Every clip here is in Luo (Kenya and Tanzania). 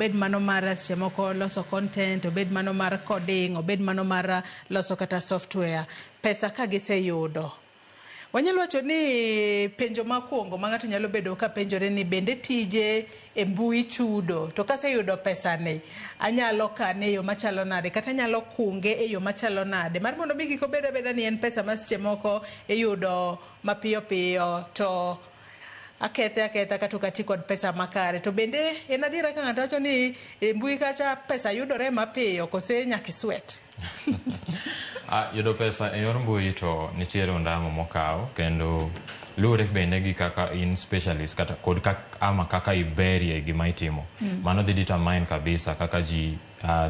Obed mano mar seche moko loso content, obed mano mar coding, obed mano mar loso kata software. Pesa ka giseyudo. Wanyalo wacho ni penjo makwongo ma ng'ato nyalo bedo ka penjore ni bende tije e mbui chudo to kaseyudo pesani anyalo kane e yo machalo nade kata anyalo kunge e yo machalo nade mar mondo mi kik obed abeda ni en pesa ma seche moko iyudo mapiyo piyo to akethe aketha kata ok ati kod pesa makare. To bende en adiera ka ng'ato wacho ni e mbui kacha pesa yudore mapiyo kose nyaka iswet? Yudo pesa e yor mbui to nitiere ondamo mokawo kendo luwore bende gi kaka in specialist kata kod kak, ama kaka iberie gima itimo. Mano dhi determine kabisa kaka ji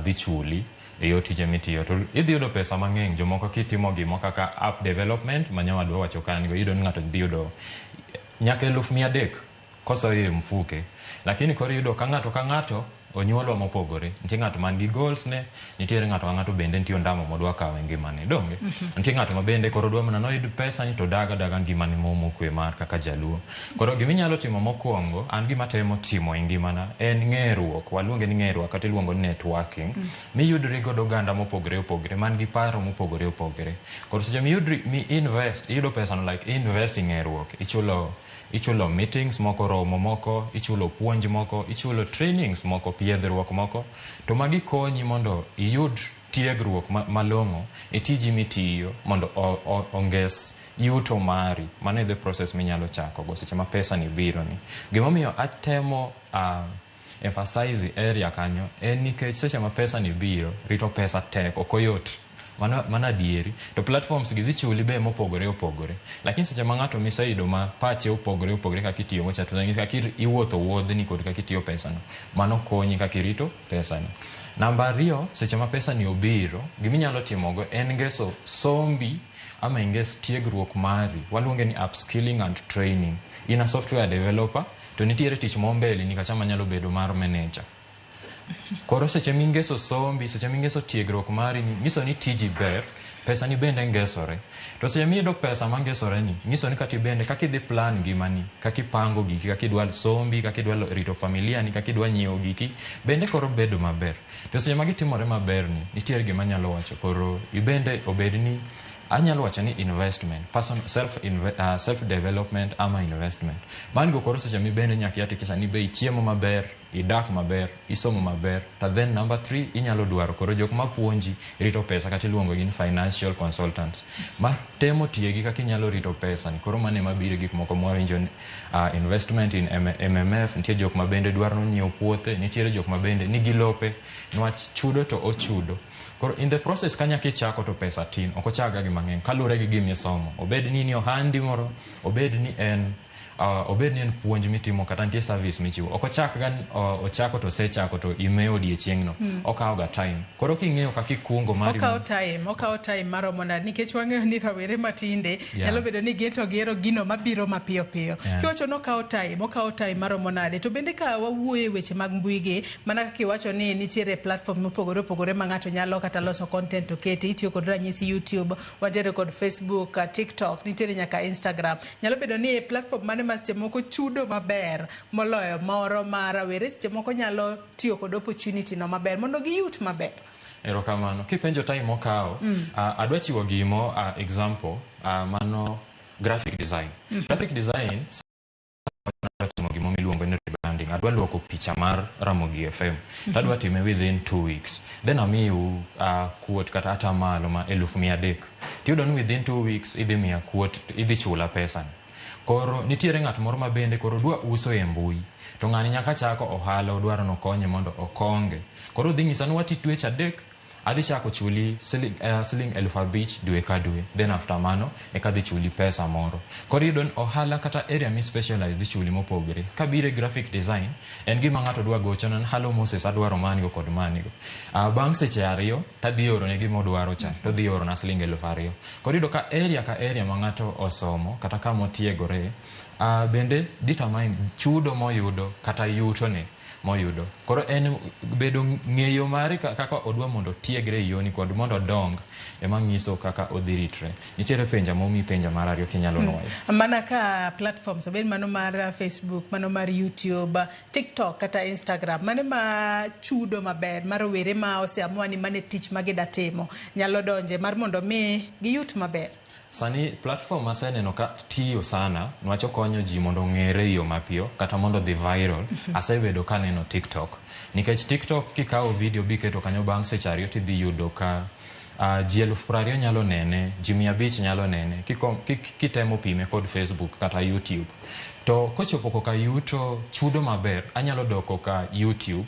dhi chuli e yor tije mitiyo. To idhi yudo pesa mang'eny. Jomoko kitimo gimo kaka app development ma nyawadwa wacho kanyo, iyudo ni ng'ato dhi yudo nyaka 300,000 kosoyo e mfuke. Lakini koro iyudo ka ng'ato ka ng'ato onyuolwa mopogore. Nitie ng'ato man gi goals ne, nitiere ng'ato ka ng'ato bende nitie ondamo modwa kawo e ngimane. Donge? Nitie ng'ato ma bende koro dwa mana noyud pesa ni to dag adaga ngimane mokwe mar kaka jaluo. Koro giminyalo timo mokwongo, an gima temo timo e ngimana en ng'eruok. Waluonge ni ng'eruok kata iluongo ni networking. Miyudri godo oganda mopogore opogore man gi paro mopogore opogore. Koro seche miyudri mi invest, iyudo pesa no like invest e ng'eruok. Ichulo meetings moko, romo moko, ichulo puonj moko, ichulo trainings moko, piedhruok moko. To magi konyi mondo iyud tiegruok malong'o e tiji mitiyo mondo onges yuto mari. Mano e the process minyalo chako go seche ma pesa ni biro ni. Gimomiyo atemo emphasize area kanyo en nikech seche ma pesa ni biro, rito pesa tek, ok oyot. Mano adieri. To platforms gi dhi chuli be mopogore opogore. Lakini seche ma ng'ato miseyudo ma pache opogore opogore kaka itiyo go cha to nyisi kaka iwuotho wuodhni kod kaka itiyo pesa no. Mano konyi kaka irito pesa ni. Namba ariyo, seche ma pesa ni obiro, giminyalo timogo en ngeso sombi ama inges tiegruok mari. Waluonge ni upskilling and training. In a software developer, to nitiere tich mo mbele ni kacha manyalo bedo mar manager. Koro seche mingeso sombi, seche mingeso tiegruok mari ni, nyiso ni tiji ber, pesa ni bende ngesore. To seche miyudo pesa mangesore ni, nyiso ni kati bende kaka idhi plan ngimani, kaka ipango giki, kaka idwa sombi, kaka idwa rito familia ni, kaka idwa nyiewo giki, bende koro bedo maber. To seche ma gitimore maber ni, nitiere gima anyalo wacho koro ibende obed ni anyalo wacho ni investment, person, self development ama investment. Mano koro seche mibende nyaka ihakikisha ni be ichiemo maber, idak maber, isomo maber. To then number 3 inyalo dwaro koro jok mapuonji rito pesa kata iluongo gi ni financial consultants. Ma temo tiegi kaka inyalo rito pesa ni. Koro mano ema biro gik moko mwawinjo ni investment in MMF, nitie jok ma bende dwaro nyiewo puothe, nitiere jok ma bende nigi lope, niwach chudo to ochudo. Koro in the process ka nyaka ichako to pesa tin, ok ochak ga gi mang'eny kaluwore gi gima isomo. Obed ni in ohandi moro, obed ni en puonj mitimo kata nitie service michiwo. Ok ochak ga ochako to osechako to imewo odiechieng'no. Okawo ga time. Koro king'eyo kaka ikungo mari Okawo time maromo nade nikech wang'eyo ni rawere matinde nyalo bedo ni gin to gihero gino mabiro mapiyo piyo. Kiwacho ni okawo time, okawo time maromo nade? To bende ka wawuoyo e weche mag mbui gi, mana kaka iwacho ni nitiere platform mopogore opogore ma ng'ato nyalo kata loso content to kete, itiyo kod ranyisi YouTube, wantiere kod Facebook, TikTok, nitiere nyaka Instagram. Nyalo bedo ni e platform mane ma seche moko chudo maber moloyo moro ma rawere seche moko nyalo tiyo kod opportunity no maber mondo giyut maber. Erokamano. Kipenjo time mokawo, adwa chiwo gimo example, mano graphic design. Graphic design adwa timo gimo miluongo ni rebranding. Adwa luoko picha mar Ramogi FM. To adwa time within 2 weeks. Then amiu quote kata atamalo ma 300,000. Tiyudo ni within 2 weeks idhi miya quote, idhi chula pesa ni. Koro nitiere ng'at moro ma bende koro dwa uso e mbui. To ng'ani nyaka chako ohala odwaro nokonye mondo okonge. Koro odhi nyisa ni wati dweche 3 adhi chako chuli siling 5,000 dwe ka dwe. Then after mano eka adhi chuli pesa moro. Koro iyudo ni ohala kata area mi specialize dhi chuli mopogore. Kabiro e graphic design, en gima ng'ato dwa gochona ni hello Moses adwaro manigo kod manigo. Bang' seche 2 tadhi orone gima odwaro cha to odhi orona siling 2,000. Koro iyudo ka area ma ng'ato osomo kata kama otiegore bende determine chudo moyudo kata yutone. Moyudo koro en bedo ng'eyo mare kaka odwa mondo otiegre e yoni kod mondo odong ema ng'iso kaka odhi ritre. Nitiere penja momi, penja mar ariyo kinyalo nwoyo. Mana ka platforms, obed mano mar Facebook, mano mar YouTube, TikTok kata Instagram, mane ma chudo maber mar rowere ma oseamua ni mane tich ma gida timo nyalo donje mar mondo mi giyut maber? Sani platform aseneno ka tiyo sana niwach okonyo ji mondo ong'ere e yo mapiyo kata mondo odhi viral. Asebedo kaneno TikTok, nikech TikTok kikawo video biketo kanyo, bang' seche 2 tidhi yudo ka ji 20,000 nyalo nene, ji 500 nyalo nene, kitemo pime kod Facebook kata YouTube. To kochopo koka yuto chudo maber, anyalo dok koka YouTube,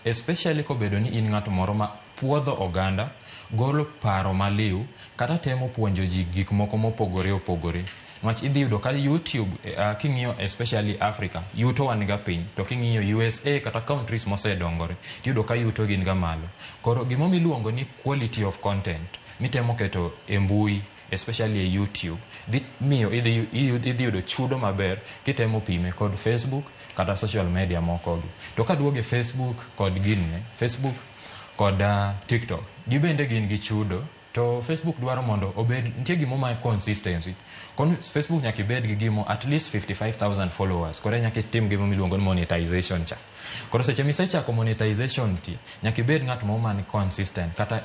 especially kobedo ni in ng'at moro ma puodho oganda, golo paro maliw kata temo puonjo ji gik moko mopogore opogore. Niwach idhi yudo ka YouTube, king'iyo especially Africa, yuto wan ga piny, to king'iyo USA kata countries mosedongore, tiyudo ka yuto gin ga malo. Koro gimomiyo iluongo ni quality of content mitemo keto e mbui, especially e YouTube, dhi miyo idhi yudo chudo maber kitemo pime kod Facebook kata social media moko gi. To kaduogo e Facebook kod ginne, Facebook kod TikTok, gibende gin gi chudo, to Facebook dwaro mondo obed nitie gimo ma consistency. Kon Facebook nyaka ibed gi gimo at least 55,000 followers, koro nyaka itim gimo miluongo ni monetization cha. Koro seche misechako monetization ti, nyaka ibed ng'at moro man consistent kata